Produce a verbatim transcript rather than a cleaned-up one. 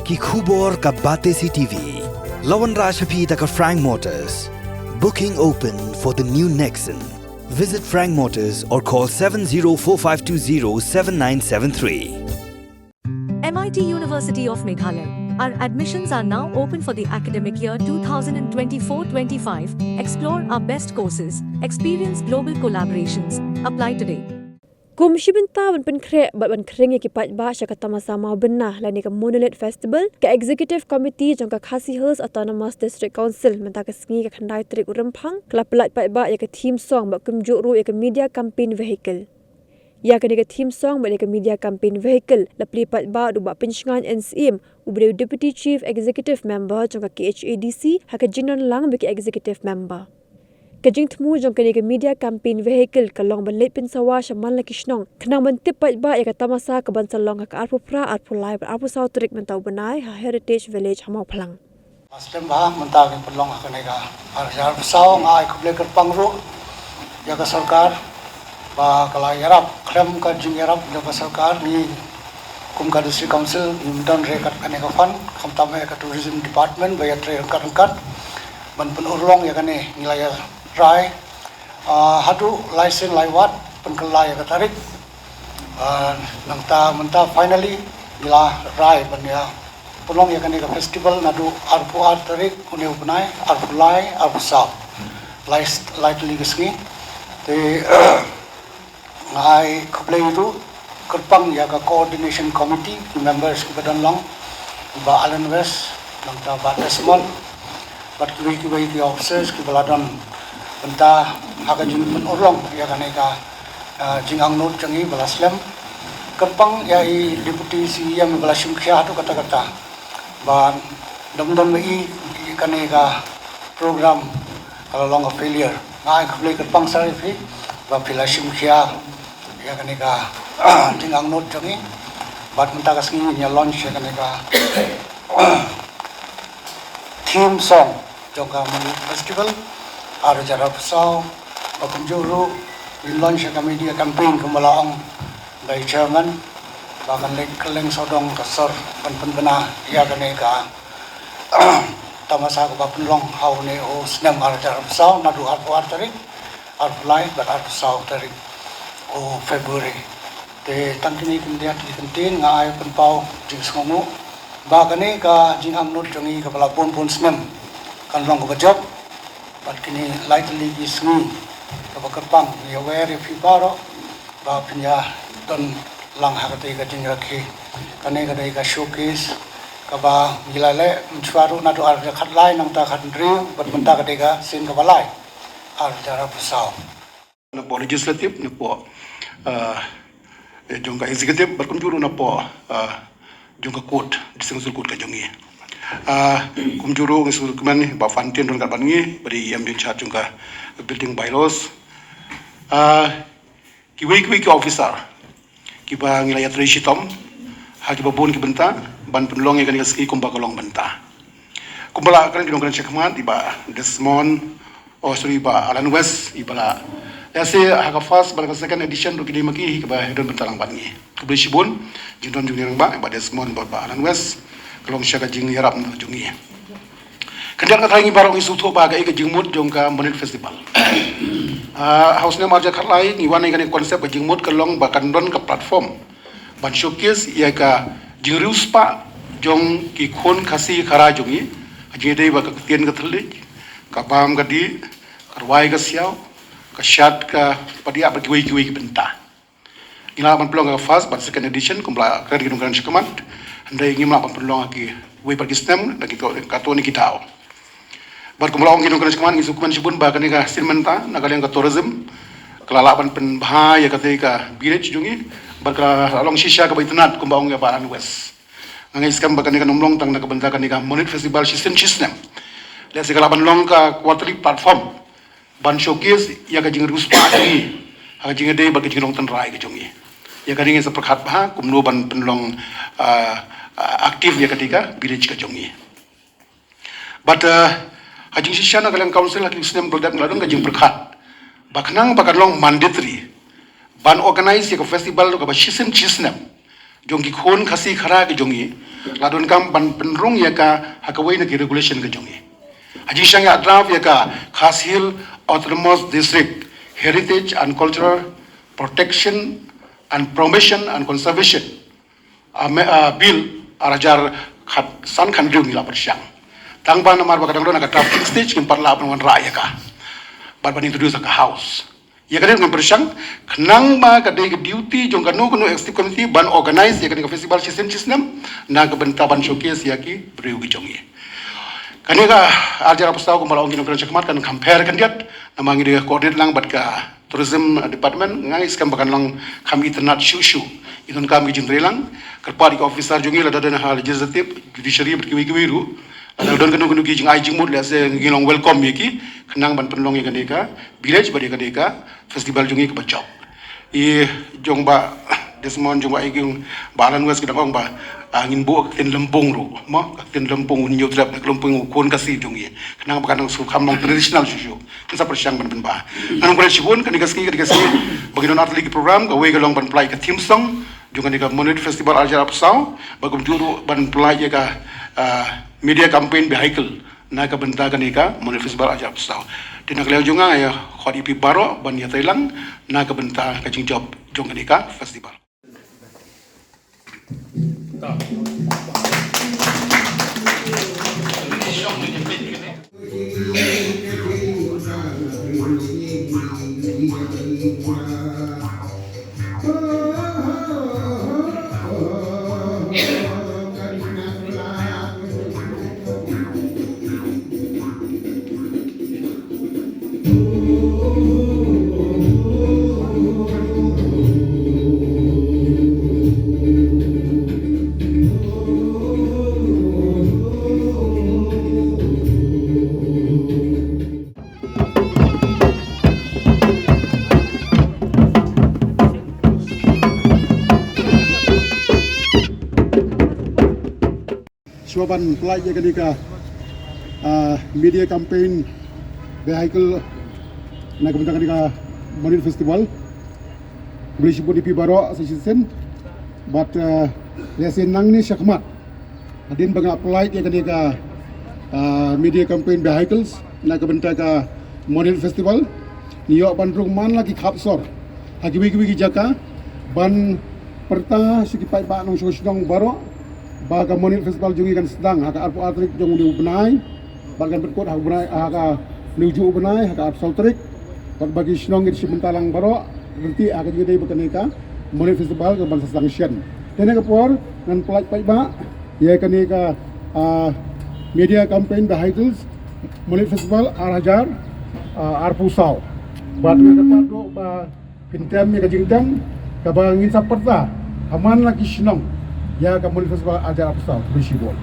Ki khubor ka Batesi T V. La wanrah sha phi da ka Frank Motors. Booking open for the new Nexon. Visit Frank Motors or call seven zero four five two zero seven nine seven three. M I T University of Meghalaya. Our admissions are now open for the academic year two thousand twenty-four twenty-five. Explore our best courses, experience global collaborations. Apply today. Kum shi bynta ban pynkhreh bad ban khring ïa ki paidbah sha ka tamasa Mawbynna lane ka Monolith Festival, ka Executive Committee jong ka Khasi Hills Autonomous District Council mynta ka sngi ka khyndai tarik u Rymphang ka la pyllait paidbah ïa ka theme song bad kumjuh ruh ïa ka media campaign vehicle. Ïa kane ka theme song bad ïa ka media campaign vehicle la plie paidbah da u Bah Pynshngaiñ N Syiem, uba dei u Deputy Chief Executive Member jong ka K H A D C, ha ka jingdon lang bad ki Executive Member. Ka jingthmu jong kane ka media campaign vehicle ka long ban leit pynsawa sha man la ki shnong khnang ban tip paidbah ïa ka tamasa ka ban sa long ha ka arphew phra, arphew lai bad arphew saw tarik mynta u bnai ha Heritage Village ha Mawphlang. Astem ba mynta ka pynlong ha kane ka arphew phra arphew saw, nga ai khublei kyrpang ruh ïa ka sorkar ba ka la ïarap, khlem ka jingïarap jong ka sorkar, ngi kum ka District Council ngim don re kat kane ka fund, khamtam eh ka Tourism Department ba ïatrei ryngkat ryngkat ban pynurlong ïa kane. Ngi la ïa rai, ah, haduh lai sien lai wat pynkylla ïa ka tarik. Ah, nangta mynta finally ngi la rai ban ïa pynlong ïa kane ka festival naduh arphew ar tarik une u bnai, arphew lai, arphew saw. Lai, lai tylli ka sngi. Te nga ai khublei ruh kyrpang ïa ka coordination committee, ki members kiba don lang, Bah Alan West, nangta Bah Desmond, bad kiwei kiwei ki officers kiba la don bynta ha ka jingpynurlong ïa kane ka, ah, jingangnud jong ngi ba la slem. Kyrpang ïa i Deputy C E M ba la shim khia haduh katta katta. Ba dang don ma i, i kane ka program ka la long a failure. Nga ai khublei kyrpang sha phi ba phi la shim khia ïa kane ka jingangnud jong ngi. Bad mynta ka sngi ngin ïa launch ïa kane ka theme song jong ka Monolith Festival arhajar arphew saw. Ba kumjuh ruh ngin launch ïa ka media campaign kumba la ong da i chairman, ba kan leit kylleng sawdong ka sor ban pynbna ïa kane ka tamasa kaba pynlong ha une u snem arhajar arphew saw, naduh arphew ar tarik, arphew lai bad arphew saw tarik u February. Te tang kine ki mih ki kyntien nga ai pynpaw jingsngewnguh ba kane ka jingangnud jong ngi kaba la bun bun snem kan long kaba jop. Bad kine lai tylli ki sngi kaba kyrpang, ngi ïawer ïa phi baroh ba phin ïa don lang ha katei ka jingrakhe. Kane ka dei ka showcase kaba ngi la leh mynshuwa ruh naduh arhajar khatlai, nangta khathynriew, bad mynta ka dei ka sien kaba lai, arhajar arphew saw. Napoh legislative, napoh, ah, eh, jong ka executive, bad kumjuh ruh napoh, ah, jong ka court, District Council Court ka jong ngi. Ah, kumjuh ruh ngi sngewkmen Bah Fantin ryngkat bad ngi, ba dei E M in charge jong ka building bylaws. Ah, kiwei kiwei ki officer kiba ngi la ïatrei shitom ha kiba bun ki bynta ban pynlong ïa kane ka sngi kumba ka long bynta. Kumba la kren ki nongkren shakhmat, i Bah Desmond, oh sorry, i Bah Alan West, iba la, lehse ha ka first bad ka second edition ruh ki dei ma ki kiba don bynta lang bad ngi. Khublei shibun. Jingdon jong ngi rangbah, i Bah Desmond bad Bah Alan West, ka long sha ka jingïarap na jong ngi. Khyndiat nga tharai ngi baroh ngi sngewthuh ba kaei ka jingmut jong ka Monolith Festival. Ah, ha u snem arhajar khatlai ngi wan ïa kane ka concept, ka jingmut ka long ba kan don ka platform ban showcase ïa ka jingriewspah jong ki khun Khasi Khara jong ngi, ka jingïadei bad ka ktien ka thylliej, ka bam ka dih, ka rwai ka siaw, ka shad ka padiah bad kiwei kiwei ki bynta. Ngi lah ban pynlong ka first bad second edition kumba la kren ki nongkren shakhmat. Hynrei ngim lah ban pynlong ha kiwei pat ki snem, da ki to, katto katne ki daw. Bad kumba la ong ki nongkren shakhmat, ngi sngewkmen shibun ba kane ka sien mynta na ka liang ka tourism ka la lah ban pynbha ïa katei ka village jong ngi. Bad ka la long shisha kaba itynnad kumba ong ïa Bah Alan West. Nga ngeit skhem ba kane kan ym long tang na ka bynta kane ka Monolith Festival shisien shisnem. Lehse ka lah ban long ka quarterly platform ban showcase ïa ka jingriewspah jong ngi ha ka jingïadei bad ka jinglong tynrai ka jong ngi. Ïa kane ngi sa pyrkhat bha kumno ban pynlong, ah, ah, active ïa katei ka village ka jong ngi. Bad, ah, ha jingshisha na ka liang council ha ki snem ba la dep ngi la don ka jingpyrkhat ba khnang ba kan long mandatory ban organize ïa ka festival kaba shisien shisnem jong ki khun Khasi Khara ki jong ngi, La donkam ban pynrung ïa ka ha kawei na ki regulation ka jong ngi. Ha jingshang ïa draft ïa ka Khasi Hills Autonomous District Heritage and Cultural Protection and Promotion and Conservation, ah, me-, ah, Bill ar hajar khat san khathynriew ngi la pyrshang. Tang ba namar ba ka dang don ha ka drafting stage, ngim pat lah ban wanrah ïa ka bad ban introduce ha ka House. Ïa kane ngin pyrshang, khnang ba ka dei ka duty jong kano kano executive committee ban organize ïa kane ka festival shisien shisnem na ka bynta ban showcase ïa ki briew ki jong ngi. Kane ka ar hajar arphew saw kumba la ong ki nongkren shakhmat kan compare khyndiat, namar ngi dei coordinate lang bad ka tourism department, nga ngeit skhem ba kan long kham itynnad shuh shuh. Ngi donkam ki jingtrei lang, kyrpad ïa ki officer jong ngi lada don ha legislative, judiciary bad kiwei kiwei ruh, lada don kano kano ki jingai jingmut, lehse ngi long welcome ïa ki khnang ban pynlong ïa kane ka village bad ïa kane ka festival jong ngi kaba jop. I jong Bah Desmond, jong Bah Ïing, Bah Alan West ki dang ong ba, ah, ngin buh ka ktien lympung ruh, mo, ka ktien lympung, un ïoh trep na ka lympung u khun Khasi jong ngi. Khnang ba kan nang shu kham long traditional shuh shuh. Kan sa pyrshang ban pynbha. Ngan ong khublei shibun, kane ka sngi, kane ka sngi ba ngi don artylli ki program, kawei ka long ban pynlait ka theme song jong kane ka Monolith Festival ar hajar arphew saw, bad kumjuh ruh ban pynlait ïa ka, ah, media campaign vehicle na ka bynta kane ka Monolith Festival ar hajar arphew saw. Te na ka liang jong nga, nga ïa khot ïa phi baroh ban ïatrei lang na ka bynta ka jingjop jong kane ka festival. Shuwa ban pynlait ïa kane ka, ah, media campaign vehicle na ka bynta kane ka Monolith Festival. Khublei shibun ïa phi baroh sa shisien. Bad, ah, lehse nangne shakhmat, hadien ba nga pynlait ïa kane ka, ah, media campaign vehicles na ka bynta ka Monolith Festival, ngi ïoh ban rung man la ki khap sor ha kiwei kiwei ki jaka ban pyrta sha ki paidbah nongshong shnong baroh ba ka Monolith Festival jong ngi kan sdang ha ka arphew ar tarik jong une u bnai, bad kan pynkut ha u bnai, ha ka, une u juh u bnai ha ka arphew saw tarik. Bad ba ki shnong ki shim bynta lang baroh, lynti ha ka jingïadei bad kane ka Monolith Festival ka ban sa sdang shen. Te na ka por ngan pynlait paidbah ïa kane ka, ah, media campaign vehicles Monolith Festival ar hajar, ah, arphew saw. Bad nga kyrpad ruh ba phin tem ïa ka jingtem kaba ngin sa pyrta ha man la ki shnong ïa ka Monolith Festival ar hajar arphew saw. Khublei shibun.